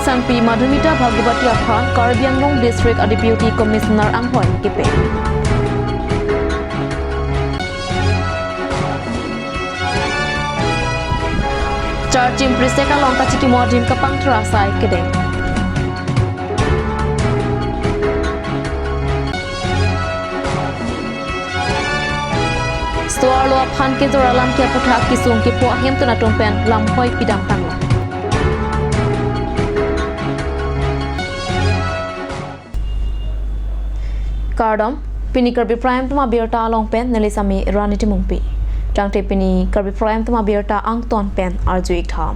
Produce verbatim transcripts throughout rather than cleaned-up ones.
Sangpi Madhumita Bhagawati aphan Karbi Anglong District a-Deputy Commissioner anghoi kepi. Charchim Prisek along kachikimo adim kapangthra asai kedeng. Soarlo aphan kejor alam ke aphuthak kesung kepo ahemtun atum pen lamhoi pidam tanglo. Kardom, pini Karbi Prime Time abirta along pen neli sami Rani Timungpi. Tangte pini Karbi Prime Time abirta angton pen arju-ik tha.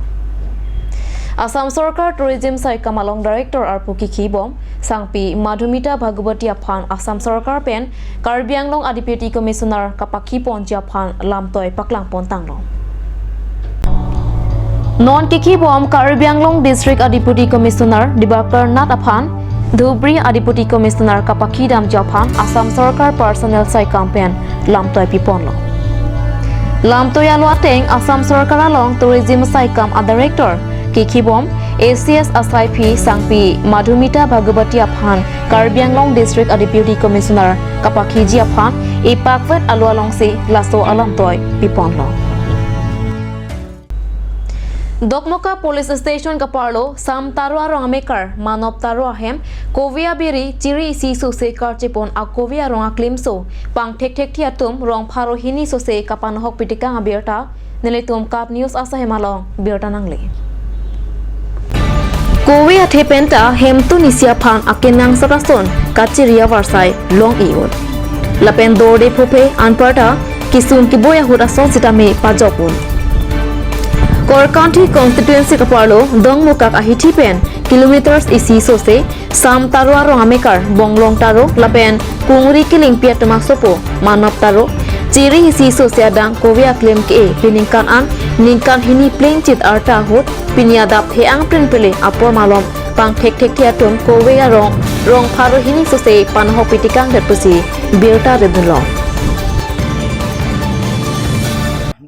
Assam Sorkar Tourism Saikam along Director arpu kekhibom, Sangpi Madhumita Bhagawati aphan Assam Sorkar pen Karbi Anglong a-Deputy Commissioner kapakhiponji aphan lamtoi paklangpon tanglo. Non kekhibom Karbi Anglong District a-Deputy Commissioner Dibakar Nath aphan Dhubri a-Deputy Commissioner kapakhidamji aphan Assam Sorkar Personnel Saikam pen lamtoi piponlo. Lamtoi alo ateng Assam Sorkar along Tourism Saikam a-Director kekhibom A C S asaiphi Sangpi Madhumita Bhagawati aphan Karbi Anglong District a-Deputy Commissioner kapakhiji aphan ipakvet alo alongsi laso alamtoi piponlo. Dokmoka Police Station kaparlo Sam Taro arong amekar Manop Taro ahem kove abiri chiri isi sose karchepon akove arong aklimso pangthekthekthi atum rong pharo hini sose kapanahok pitekang abirta nelitum KAT News asahem along birta nangle. Kove athe penta hemtun isi aphan akenangsot ason kachiri avarsai long-i un. Lapen dorde phophe anparta kesung keboi ahut ason sitame pajok un. Korkanthi constituency kaparlo Dongmukak ahithi pen kilometers isi sose Sam Taro arong amekar Bonglong Taro lapen Kungri Kelingpi atum asopo Manop Taro chiri isi sose adang kove aklim ke-e pi ningkan an ningkan hini plengchit arta ahut pini adap he-ang prinpele apor malom pangthekthekthi atum kove arong rong pharo hini sose panahok pitekangdet pusi birta ridunlo.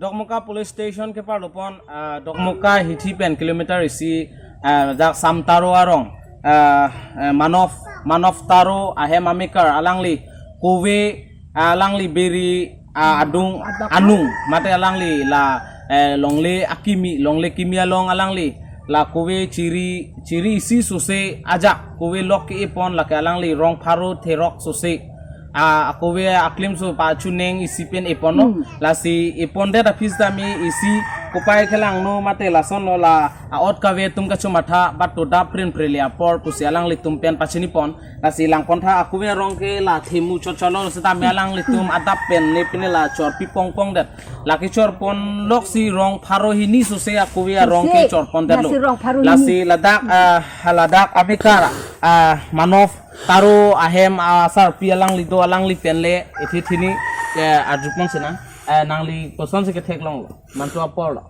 Dokmoka Police Station keparlopon, ah, Dokmoka hithi pen kilometer isi, ah, jak Sam Taro arong, ah, eh, Manop, Manop Taro ahem amekar alangli kove, ah, alangli biri, ah, adung anung mate alangli la, eh, longle akimi, longle kimi along alangli la kove chiri, chiri isi sose ajak kove lok ke-epon lake alangli rong pharo therok sose. Ah, akove aklimso pachuneng isi pen eponlo. Hmm. Lasi epondet aphi sitame isi kopai kelangno mate lasonlo la a-ot kave atum kachomatha bat to dap prinpele apor pusi alanglitum pen pachinipon. Lasi langpontha akove arong ke la themu chotchotlo sitame alanglitum adap pen ne pine la chorpi pongpongdet. Lake chorpon loksi rong pharo hini sose akove arong ke chorpondetlo. Lasi rong pharo hini. Lasi ladak, ah, ladak amekar, ah, Manop Taro ahem asarpi alangli do alangli penle ithi thini ke arjupon sina. Eh, nangli kosonsi ketheklonglo mantu aporlo.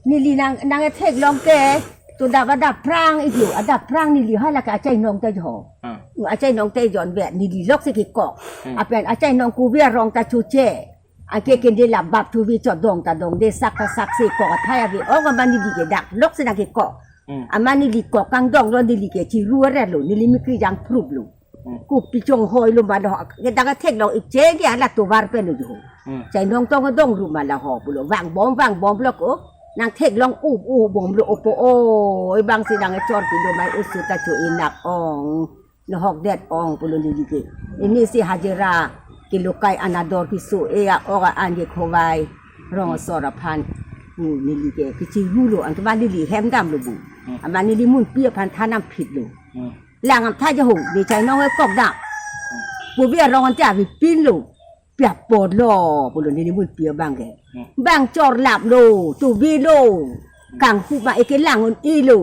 Neli nang, nangketheklong ke to dap adap phrang ijo, adap phrang neli hala ke achainong ta jo. Hmm. Achainong ta jon be neli loksi kekok. Hmm. Apen achainong kove arong ta choche. Ake kende la bap thuvi chodong ta dongde sak ta saksi kok athai ave ong aman neli ke dak loksi nangkekok. Hmm. Aman neli kok kangdonglo neli ke chiru arelo neli mikri jangphruplo. Hmm. Kopi chonghoilo ma lo ke dak theklong ik che ke ala tovar pen ujo. Hmm. Chainong tong dong ru ma la ho pulo vangbom vangbomlo ko nangtheklong up up bomlo opo o ibang si nangchor pilo mai usu ta cho inak ong. Nohokdet ong pulo neli ke. Ini si hajira kilokai anador kiso e a oga an ke khovai rong asor aphan. Hmm, neli ke kichirulo anke ba neli hemdamlo bu. Hmm. Aman neli munpi aphan thanam phitlo. Hmm. Lang am tha jahong de chainong e kok dam. Kove arong ante avepinlo. Pi apotlo pulo neli munpi abang ke. Hmm. Bang chorlaplo, tuvilo. Kanghup ma eke lang un-elo.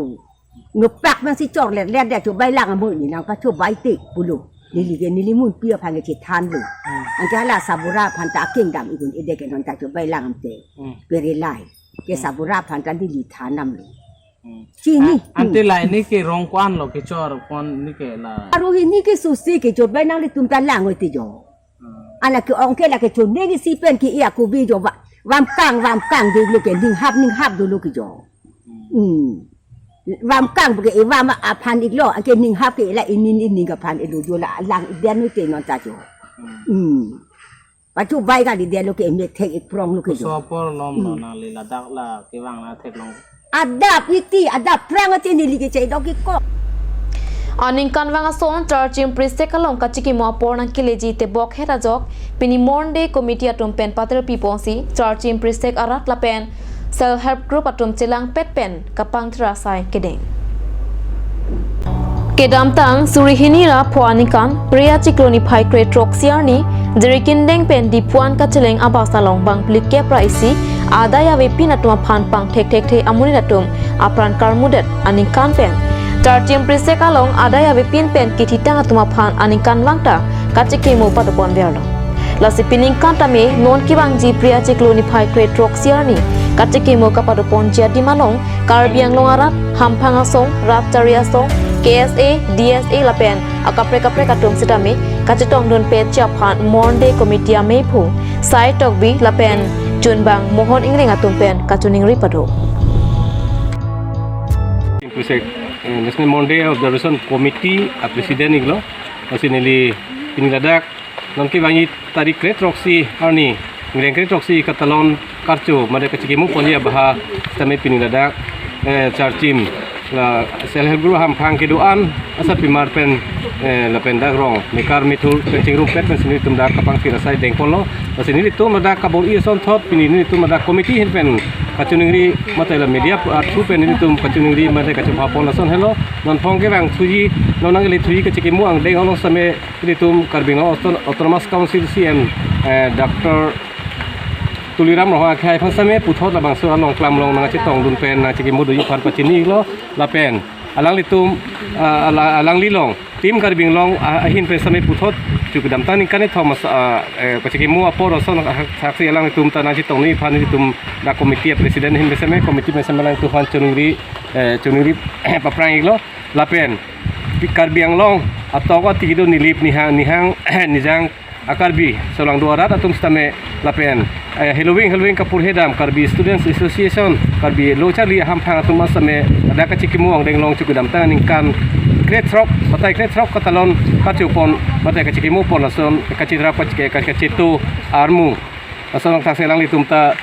Nopak nangsi chorlet let de chobai lang amonit nangpachobai te pulo. Neli ke neli munpi aphan ke chethanlo. Hmm. Anke hala sabura aphan ta akengdam ik un-e de ke non ta chobai lang ante. Hmm. Perelai. Ke sabura aphan ta neli thanamlo. Hmm. Chini. A-, ante la ini ke rong ko-anlo kechorpon ini ke la. Aru ini ke sose ke chobai nanglitum ta lang oi te jo. Hmm. Ana ke ong ke la ke choneng isi pen ke-e akove jo va. Vamkang vamkang dolo ke ninghap ninghap dolo ke jo. Hmm. Vam kang ke ivam aphan iklo, ake ning hap ke la inin ining aphan ilo jo la lang den te non ta jo. Hmm. Pachu bai kali den lo ke methek ik prong lo ke jo. Koso apor lom lo nangli ladak la kevang la theklong. Adap iti, adap prang ati neli ke chai dok ik ko. Aningkanvang ason Charchim Prisek along kachikimo apor nangkeleji tebok het ajok, pini Monday committee atum pen pater piponsi, Charchim Prisek arat lapen Self Help Group atum chelangpet pen kapangthir asai kedeng. Kedamtang suri hini ra pho aningkan, Phre achiklo niphai kre throksi arni, Jirikindeng pen Diphu-an kacheleng abus along bang phlikep ra isi, adai avepin atum aphan pangthek thekthe amonit atum apran karmudet aningkan pen, Charchim Prisek along adai avepin pen kithitang atum aphan aningkanvang ta kachikimo padoponverlo. Lasi piningkan tame non kevangji Phre achiklo niphai kre throksi arni kachikimo kapadoponji adim along Karbi Anglong arat, hamphang asong, rat chari asong, K S A, D S A lapen akaprek kaprek atum sitame kachetongdunpetji aphan Monday committee ameiphu Sai Tokbi lapen chunbang Mohon Ingreng atum pen kachiningri pado. Pusek, eh, National Monday Observation Committee a-president iklo, lasi neli pini ladak non kevangji tarik kre throksi arni, ingreng kre throksi katalon karcho mate kachikimo ponji abaha sitame pini ladak, eh, Charchim la Self Help Group hamphang kedo-an asarpimar pen, eh, lapen dak rong mekar methur pen chingrumpet pensi nelitum dak kapangthir asai dengponlo. Lasi nelitum ladak kabor-i asonthot pini nelitum ladak committee ahin pen kachiningri mate la media athu pen nelitum kachiningri mate kachepapon lason helo. Non phong kevangthuji, non nangkele thuji kachikimo angdeng along sitame nelitum Karbi Anglong Auto-, Autonomous Council C E M, eh, Doctor Tuliram Ronghang akhai aphan sitame puthot labangso along klam along nangchetongdun pen nangchikimo doji aphan pachini iklo lapen alanglitum, ah, ala-, alanglilong Team Karbi Anglong, ah, ahin pen sitame puthot chu kedamtang ningkan kethom as-, ah, eh, kachikimo apor ason hak-, haksi alanglitum ta nangchetongdun aphan nelitum dak committee a-president ahin pen sitame committee pen sitame alanglitum aphan chiningri, eh, chiningri paphrang iklo lapen pi Karbi Anglong atok ati kedo Nilip Nihang, Nihang Nijang a-Karbi solangdo arat atum sitame lapen, eh, heloving heloving kapurhedam Karbi Students Association, Karbi Lo Charli ahamphang atum sitame ladak kachikimo angdeng along chu kedamtang ningkan kre throk, batai kre throk katalon kachopon, batai kachikimo pon lason kachirap kachike kacheto armu. Lason thaksi alanglitum ta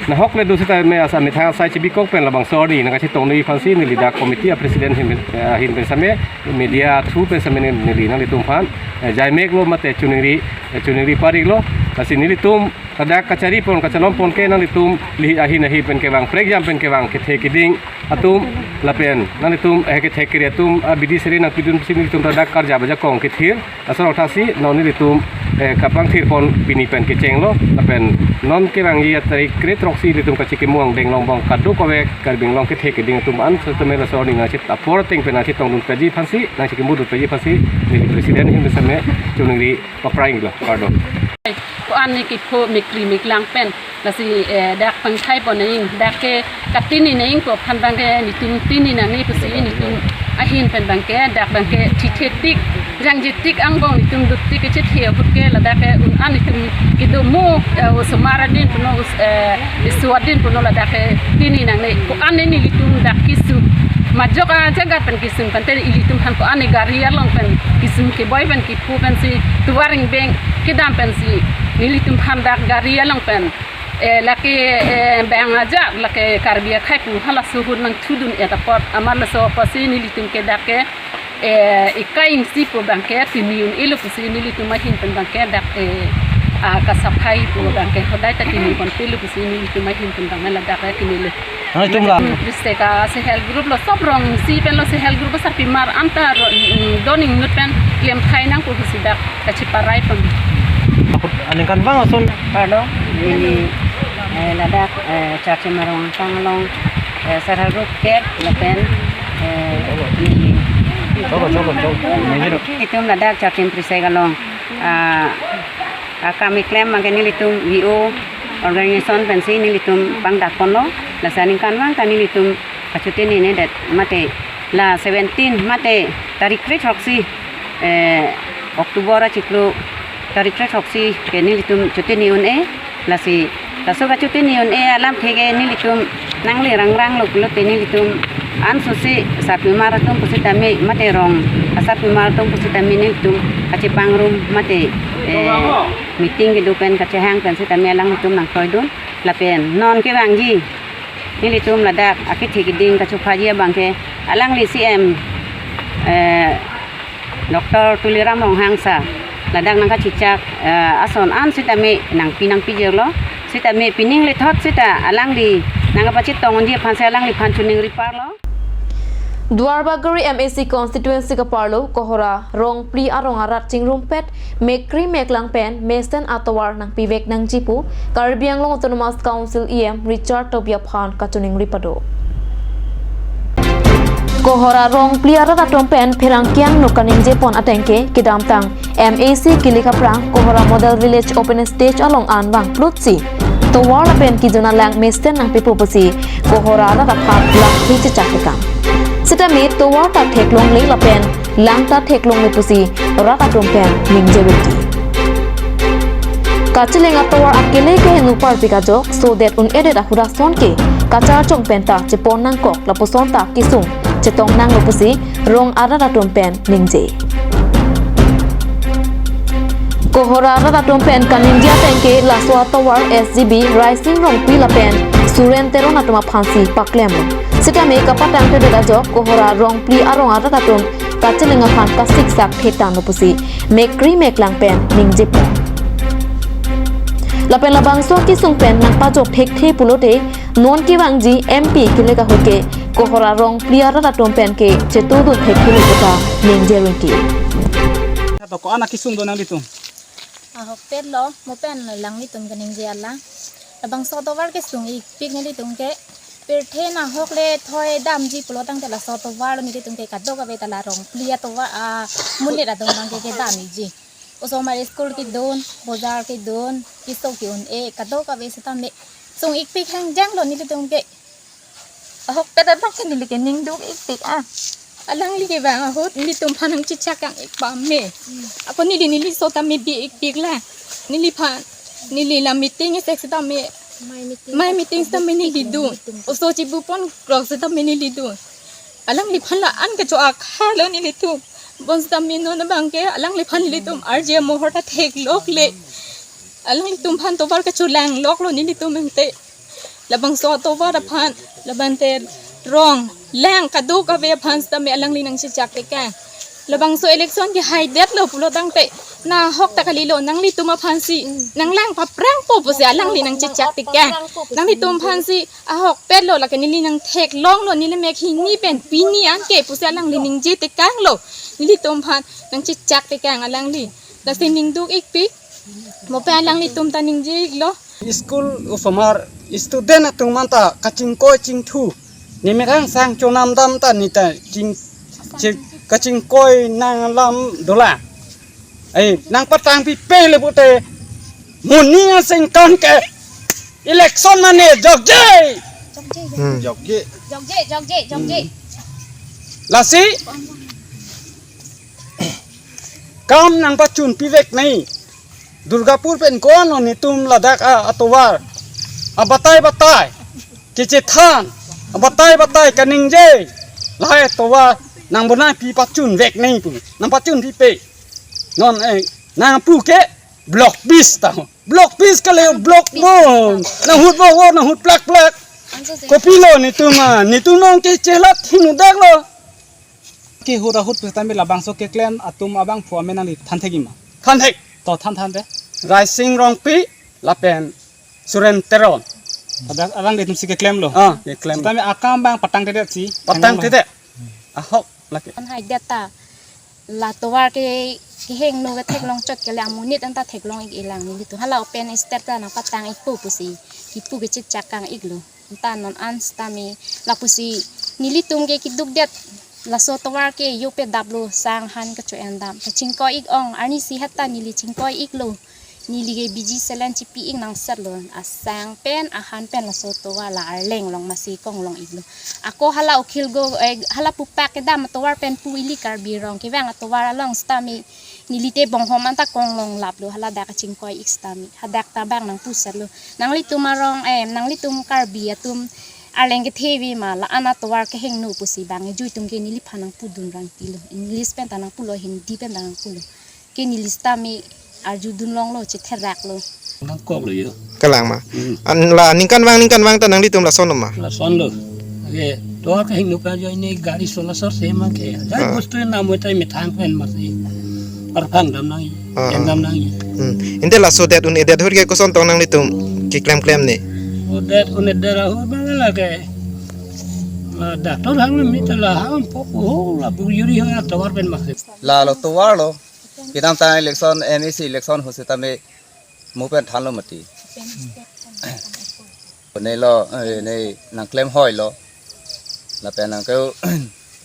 nahok le do sitame asa methang asai chibikok pen labangso arni nangkachetongdun aphansi neli dak committee a-president ahin, eh, ahin pen sitame media athu pen sitame neli nanglitum aphan, eh, jaimeklo mate chiningri, eh, chiningri pariklo. Lasi nelitum ladak kachari pon kachelom pon ke nanglitum li ahin ahin pen kevang prekjam pen kevang kethe keding atum lapen nanglitum, eh, kethek kere atum, ah, bidi seri nangpidun si nelitum ladak karja bajakong kethir. Lason thaksi non nelitum, eh, kapangthir pon pini pen kechenglo lapen non kevangji tarik kre throksi nelitum kachikimo angdeng along bang kadokave Karbi Anglong kethe keding atum an sitame laso arni nangchet apor ateng pen nangchetongdun peji aphansi nangchikimo dun peji aphansi neli president ahin pen sitame chiningri paphrang iklo, kardom. Ko-an ne kepho mekri meklang pen lasi, eh, dak pangthai pon nangji, dak ke katini nangji ko aphan abang ke nelitum tini nangne pusi nelitum ahin pen abang ke dak abang ke thithe tik, jangje tik angbong nelitum dut tik kechethe ahut ke ladak ke un-an nelitum kedo mo, eh, osomar adin puno, os-, eh, esu adin puno ladak ke tini nangne. Ko-an ne nelitum dak kesung majok ajaga pen kesung pen te ilitum aphan ko-an ne gari along pen kesung keboi pen kepho pensi tovar ingbeng kedam pensi nelitum aphan dak gari along pen, eh, lake, eh, bang aja lake Karbi akhai pu halaso ahut nangthudun-et apot amat laso apotsi nelitum ke dak ke, eh, ekai isi pu abang ke tini un-elo pusi nelitum ahin pen abang ke dak, eh, ah, kasaphai pu abang ke hodai ta tini ponpelo pusi nelitum ahin pen abang ke ladak ke tinilo. Nangtum la. Hmm, Prisek a-Self Help Group lo, sob rong isi pen lo Self Help Group asarpimar anta ro, mm, doning nut pen klemthai nang pu pusi dak kachiparai pon. Aningkanvang ason. Pardon, neli, eh, ladak, eh, Charchim arong angkang along, eh, Self Help Group kep lapen, eh, neli. Cholo, cholo, cholo. Nelitum ladak Charchim Prisek along, ah, akam keklem abang ke nelitum V O organization pensi nelitum pangdak ponlo, lasi aningkanvang ta nelitum kachotini nedet mate la seventeen mate tarik kre throksi, eh, October achiklo tarik kre throksi ke nelitum chotini un-e, lasi laso kachotini un-e alamthe ke nelitum Nangli rangrang lo pulote nelitum ansose sarpimar atum pusitame mate rong asarpimar atum pusitame nelitum kachepangrum mate, eh, meeting kedo pen kachehang pen sitame alanglitum nangtoidun lapen non kevangji nelitum ladak akethe keding kachophaji abangke alangli C M, eh, Doctor Tuliram Ronghang sir ladak nangkachechak, eh, ason an sitame nangpi nangpijirlo, sitame pining lethot sita alangli nangkapachetongji aphansi alangliphan choningri parlo. Duarbagori M A C constituency kaparlo Kohora rong phli arong arat chingrumpet mekri meklang pen mesen atovar nangpivek nangji pu Karbi Anglong Autonomous Council E M Richard Tokbi aphan kachoningri pado. Kohora rong phli arat atum pen pherangke angno kaningjepon atengke kedamtang M A C kilik aphrang Kohora Model Village open stage along an vangplutsi tovar lapen kejun alang mesen nangpipo pusi Kohora arat aphan langphi chechak tekang. Sitame tovar ta theklongle lapen lang ta theklongle pusi rat atum pen ningje vekji. Kacheleng atovar akele kehingno parpik ajok sodet un-edet ahut ason ke kacharchong pen ta chepon nangkok lapuson ta kesung chetong nanglo pusi rong arat atum pen ningje. Kohora arat atum pen kaningje atengke laso atovar S G B Raising Rongpi lapen Suren Teron atum aphansi paklemlo. Sitame kapatangtedet ajok Kohora rong phli arong arat atum kacheleng aphan kasiksak thetanglo pusi mekri meklang pen ningjepon. Lapen labangso akesung pen nangpajok thekthe pulote non kevangji M P kilik ahut ke Kohora rong phli arat atum pen ke chetudun thekthe lo puta ningje rinti. Ato ko-an akesung do nanglitum? Ahokpet lo, mo pen alanglitum kaningje alang. Labangso atovar kesung-ikpik nelitum ke. Pirthe nahok le thoi damji pulo tangte laso atovar lo nelitum ke kadokave ta la rong phli atovar amonit atum abangke kedam-ikji. Osomar school kedun, bojar kedun, keso ke-un-e, kadokave sitame sung-ikpik hengjang lo nelitum ke. Ahokpet abangke neli ke ningduk-ikpik ah. Alangli kevang ahut nelitum aphan nangchechak kang-ik pame. Ako neli neliso tame bi-ikpik la. Neliphan, neli la meeting isek sitame. Mai meeting sitame neli dun. Oso chibupon krok sitame neli dun. Alangliphan la-an kecho-ak halo nelitum. Bonsitame non abangke alangliphan nelitum arje mohor ta theklokle. Alanglitum aphan tovar kecholangloklo nelitum ente. Labangso atovar aphan, labangte rong, lang kadokave aphan sitame alangli nangchechak tekang. Labangso election kehaidet lo pulo tangte nahok ta kalilo nanglitum aphansi nanglang paprangpo pusi alangli nangchechak tekang. Nanglitum aphansi ahokpet lo lake neli nangtheklonglo neli mek hini pen pini anke pusi alangli ningje tekanglo. Nelitum aphan nangchechak tekang alangli. Lasi ningduk-ikpik. Mo pen alanglitum ta ningje-iklo. School osomar student atum anta kachingkoi chingthu. Nemirang sang chonam dam ta neta ching, ching, kachingkoi nanglam dolang. Ai, nangpatangpipe le pute. Muni asengkan ke election mane jokje. Hmm. Jokje. Jokje, jokje, jokje. Lasi kam nangpachunpivek nai. Durgapur pen ko-an lo netum ladak a, atovar. Abatai batai. Kechethan. Abatai batai kaningje. Lahai tovar nangbonai pi pachunvek nai pu. Nangpachunpipe. Non eh, nangpu ke block bis ta. Block bis kale block bon. Nanghut bo bo, nanghut plak plak. Kopilo netum a, netum nong kechelat hinudaklo. Kehut ahut pusitame labangso keklem atum abangphu amen nangli thanthek-ik ma? Thanthek. To than than te. Raising Rongpi lapen Suren Teron. Ada alanglitumsi keklemlo. Ah, keklem. Tame akam abang patangtedetsi. Patangtedet. Ahok lake. An hai data. La tovar ke kehingno ketheklong chot kele amonit anta theklong-ik-elang nelitum. Hala open stage ta nangpatang-ikpo pusi. Kipu kechechak kang-iklo. Anta non an sitame lapusi nelitum ke keduk det laso tovar ke yope daplo sang han kecho-en dam. Kachingkoi-ik ong arnisi heta neli chingkoi-iklo. Neli ke biji selen chipi-ik nangsetlo. Asang pen ahan pen laso tovar la arleng long masi konglong-iklo. Ako hala okhil go, eh, hala pupak kedam tovar pen pu ili Karbi Anglong kevang atovar along sitame. Nelite bonghom anta konglong laplo, haladak kachingkoi-ik sitame. Hadak ta abang nangpusetlo. Nanglitum arong, eh, nanglitum Karbi atum Arleng kethe ave ma, la-an atovar kehingno pusi bang ejui atum ke neliphan nangpudun rang tilo. English pen ta nangpulo, Hindi pen ta nangpulo. Ke neli sitame arjudun longlo, chetheraklo. Nangkoklo yo. Kalang ma. Hmm. An la ningkan vang, ningkan vang ta nanglitum lason ma. Lason lo. Oke, tovar kehingno pen ajoine gari solasor se mang ke. Jai Ah. bostu na mo tai methang pen masi. Arphang dam nang. Ah, Em ah. dam nang. Hmm. Ante laso det un-edet ahut ke koson tong nanglitum keklem klem ne. O det un-edet ahut bang la ke. La doctor hang mi ta la hang po ko la bu yuri ha tovar pen masi. Lalo tovar lo. Kedamtang election, M A C election ahut sitame mo pen thanlo mati. Ne lo, eh, ne nangklem hoi lo. Lapen nangke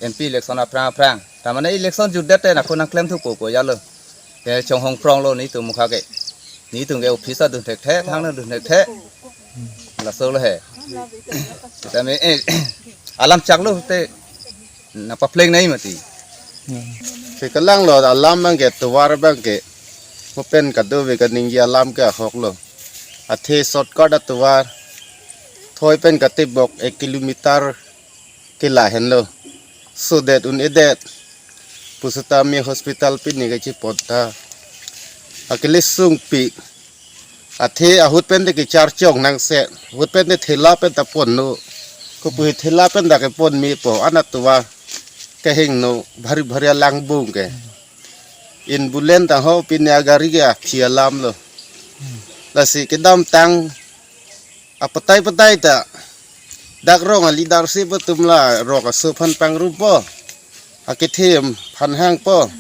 M P election aphrang aphrang. Tamane election jutdet te nangko nangklem thupo po ya lo. Ke chonghong prong lo netum mukha ke. Netum ke office adun thekthe, thang adun thekthe. Laso lo he. Tame, eh, alam chak lo te. Nangpapleng nai mati. Hmm. Ke kalang lo alam bang ke tovar bang ke. Mo pen kadokave kaningje alam ke ahok lo. Athe shortcut atovar. Thoi pen katibok ek kilometer ke lahenlo. So det un-edet. Pusitame hospital pini kachipon ta. Akele sungpi. Athe ahut pen te kecharchong nangse, ahut pen te thela pen ta ponlo. Kopi thela pen ta kepon mepo, an atovar kehingno bhari bhari alangbung ke. Ambulance ta ho pini agari ke achi alam lo. Lasi kedamtang apatai patai ta dak rong a-leadership atum la rok aso aphan pangrupo. Akethe aphan hangpo.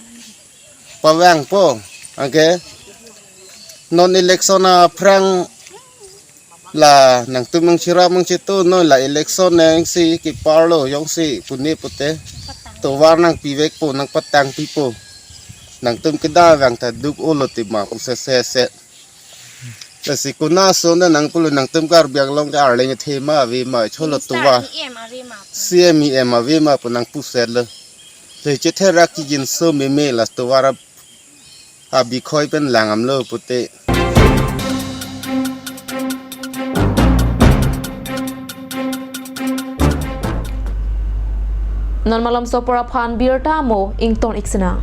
Pavangpo, anke non election aphrang la nangtum nangchirap nangchitu non la election nangsi keparlo jongsi pune pute tovar nangpivekpo nangpatangpipo. Nangtum kedam vang ta duk-olo tima pu sese se. Lasi kona ason ta nangpulo nangtum Karbi Anglong ta arleng thema ave ma cholo Minister tovar. E M ave ma. C M E M ave ma pu nangpusetlo. Te chetherak kijinso meme la tovar a-, abikhoi pen lang amlo pute. Non malom sopor aphan birta mo ington iksina.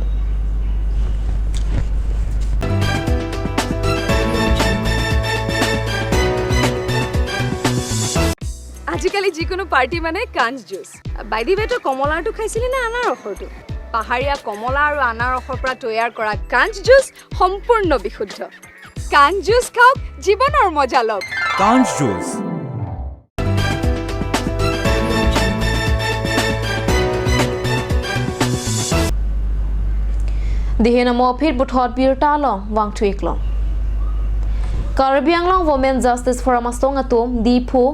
আজিকালি যিকোনো পাৰ্টি মানে কাঞ্চ juice. By the way, তই কমলাৰটো খাইছিলি নে আনাৰসৰটো? পাহাৰীয়া কমলা আৰু আনাৰসৰ পৰা তৈয়াৰ কৰা কাঞ্চ জুচ সম্পূৰ্ণ বিশুদ্ধ। কাঞ্চ জুচ খাওক, জীৱনৰ মজা লওক। কাঞ্চ juice. Dihin amo aphi puthot birta along vangthu-ik long. Karbi Anglong Women Justice Forum asong atum Diphu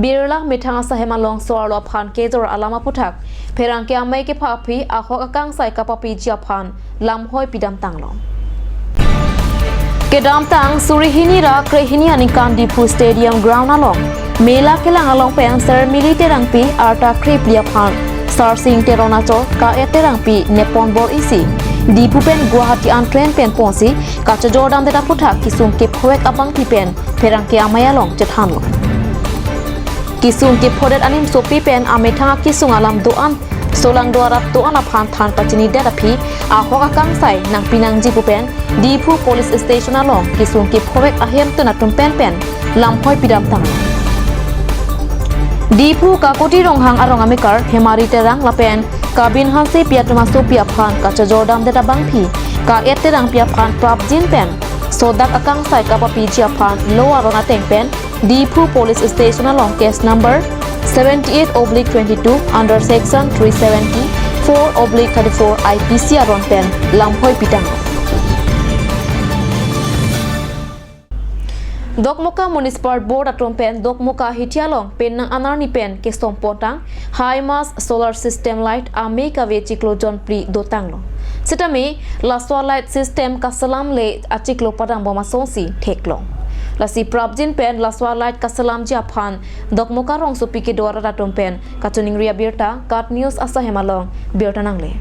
Birla methang asahem along so-arlo aphan kejor alam aputhak pherangke amei kepha aphi ahok akangsai kapapiji aphan lamhoi pidamtang long. Kedamtang suri hini ra krehini aningkan Diphu Stadium Ground along mela kelang along pen Sermili Terangpi arta krepli aphan Sarsing Teron achor Ka-et Terangpi nepon bor-isi Diphu pen Guwahati an train pen ponsi kachojor damdet aputhak kisung kephovek abangpi pen pherangke amei along chethanlo. Kisung kephodet anim sopi pen amethang akisung alam do-an solang do-arap do-an aphan than pachinidet aphi ahok akangsai nangpi nangji pu pen Diphu Police Station along kisung kephovek ahemtun atum pen pen lamhoi pidamtang. Diphu Kakuti Ronghang arong amekar Hemari Terang lapen Kabin Hansepi atum asopi aphan kachojor damdet abangpi Ka-et Terangpi aphan prapjin pen sodak akangsai kapapiji aphan lo aron ateng pen Diphu Police Station along case number seventy-eight oblique twenty-two under section three seventy-four oblique thirty-four I P C aron pen lamhoi pidam. Dokmoka Municipal Board atum pen Dokmoka hithi along penang anerni pen kesom pontang Himax solar system light amei kave chiklo jonphli dotanglo. Sitame laso light system kaselam le achiklo padang bom asonsi theklong. Lasi prapjin pen laso light kaselamji aphan Dokmoka rongsopi kedo arat atum pen kachiningri abirta KAT News asahem along birta nangle.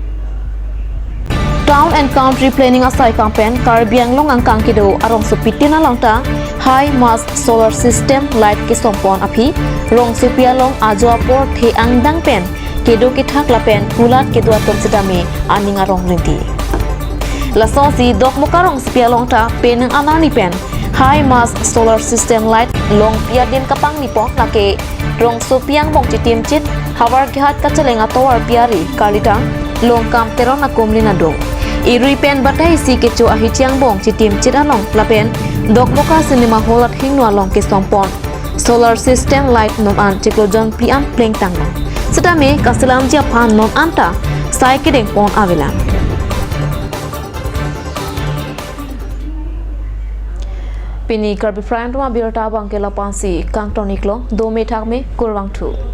Town and Country Planning asaikam pen Karbi Anglong angkang kedo arongsopitin along ta high mast solar system light kesongpon aphi rongsopi along ajo apor the angdang pen kedo kethak lapen kulat kedo atum setame aning arong rinti. Lasonsi Dokmoka rongsopi along ta penang anarni pen high mast solar system light longpi adim kapangni pon lake rongsopi angbong chitim chit Howraghat kacheleng atovar pi ari karlitang Longkam Teron akumlin adung. Irui pen batai isi kecho ahichi angbong chitim chit along lapen Dokmoka cinema hall athengno along kesongpon solar system light non an chiklo jonpli an plengtanglo. Setame kaselamji aphan non anta sai kedengpon avelang. Pini Karbi Prime Time abirta abangke lapu-ansi kangton-iklo, dome thakme, kurvangthu.